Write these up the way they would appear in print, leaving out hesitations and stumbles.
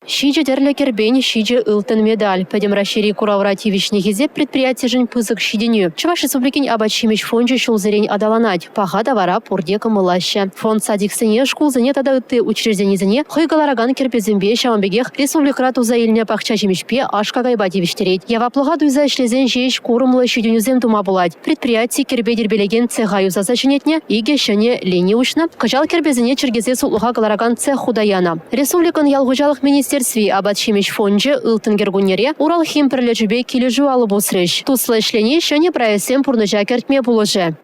Ҫичӗ тӗрлӗ кӗрпен, ҫичӗ ылтӑн медаль. Пӗтӗм Раҫҫейри куравра тивӗҫнӗ хисеп предприятишӗн пысӑк ҫитӗнӳ. Чӑваш Республикин апат-ҫимӗҫ фончӗ ҫулсерен аталанать. Паха тавара пурте кӑмӑллаҫҫӗ. Фонд садиксене, шкулсене тата ытти учрежденисене хӑй кӑларакан кӗрпесемпе, ҫавӑн пекех республикӑра туса илнӗ пахча ҫимӗҫпе, аш-какайпа тивӗҫтерет. Яваплӑха туйса ӗҫлесен ҫеҫ курӑмлӑ ҫитӗнӳсем тума пулать. Предприяти кӗрпе тирпейлекен цеха юсаса ҫӗнетнӗ, икӗ ҫӗнӗ лини уҫнӑ. Кӑҫал кӗрпесене чӗркесе сутлӑха кӑларакан цех хута янӑ. Республикӑн ял хуҫалӑх министерстви апат-ҫимӗҫ фончӗ ылтӑн кӗркуннере Уралхим пӗрлешӳпе килӗшӳ алӑ пусрӗҫ. Туслӑ ӗҫлени ҫӗнӗ проектсем пурнӑҫа кӗртме пулӑшӗ.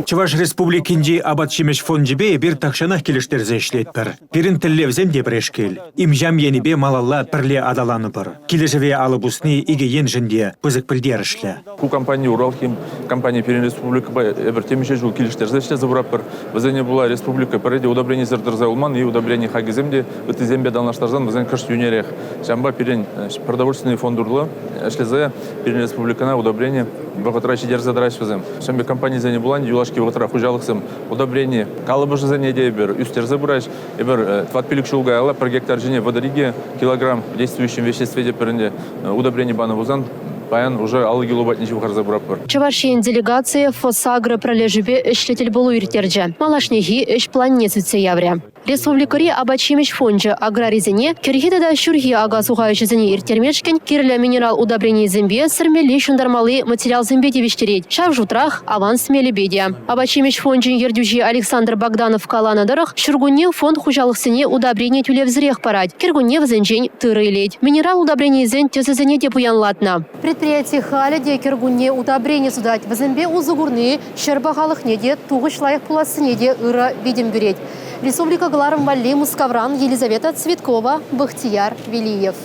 Чӑваш Республикинчи апат-ҫимӗҫ фончӗпе эпир тахҫанах килӗштерсе ӗҫлетпӗр. Пирӗн тӗллевсем те пӗрешкел. Им-ҫам енӗпе малалла пӗрле аталанӑпӑр. Килӗшӗве алӑ пусни икӗ еншӗн те пысӑк пӗлтерӗшлӗ. Ку компани Уралхим компани пирӗн республикӑпа эпир темиҫе ҫул килӗштерсе ӗҫлесе пыратпӑр. Вӗсене пула республика пӗрре те удобренисӗр тӑрса юлман, и удобрени хакӗсем те ыттисемпе танлаштарсан вӗсен кӑшт йӳнерех. Ҫавӑнпа пирӗн продовольственный фонд урлӑ ӗҫлесе пирӗн республикӑна удобрени вӑхӑтра ҫитерсе тӑраҫҫӗ вӗсем. Ҫавӑн пек компанисене пулан юлашки вӑхӑтра хуҫалӑхсем удобрени калӑпӑшӗсене те эпир ӳстерсе пыраҫ. Эпир тӑват-пилӗк ҫул каялла пӗр гектар ҫине 32 килограмм действующим веществе те пӗр ӗнтӗ удобрени панӑ пулсан паян уже 50 кило патне ҫывхарса пыратпӑр. Чӑваш Ен делегацийӗ ФОСАГРО пӗрлешӳпе ӗҫлӗ тӗлпулу ирттерчӗ. Малашнехи ӗҫ планне сӳтсе яврӗ. Республикӑри апат-ҫимӗҫ фончӗ аграрисене кӗрхи тата ҫурхи ака-суха ӗҫӗсене ирттермешкӗн кирлӗ минерал удобренийӗсемпе, сӗрмелли-ҫунтармалли материалсемпе тивӗҫтерет, ҫав шутрах аванс мелӗпе те. Апат-ҫимӗҫ фончӗн ертӳҫи Александр Богданов каланӑ тӑрӑх, ҫуркунне фонд хуҫалӑхсене удобрени тӳлевсӗрех парать, кӗркунне вӗсенчен тырӑ илет. Минерал удобренийӗсен тӗсӗсене те пуянлатнӑ. Предприяти халӗ те кӗркунне удобрени сутать. Вӗсемпе усӑ курни ҫӗр пахалӑхне те, тухӑҫ лайӑх пулассине те ырӑ витӗм кӳрет. Республика кӑларӑм валли Мускавран Елизавета Цветкова, Бахтияр Велиев.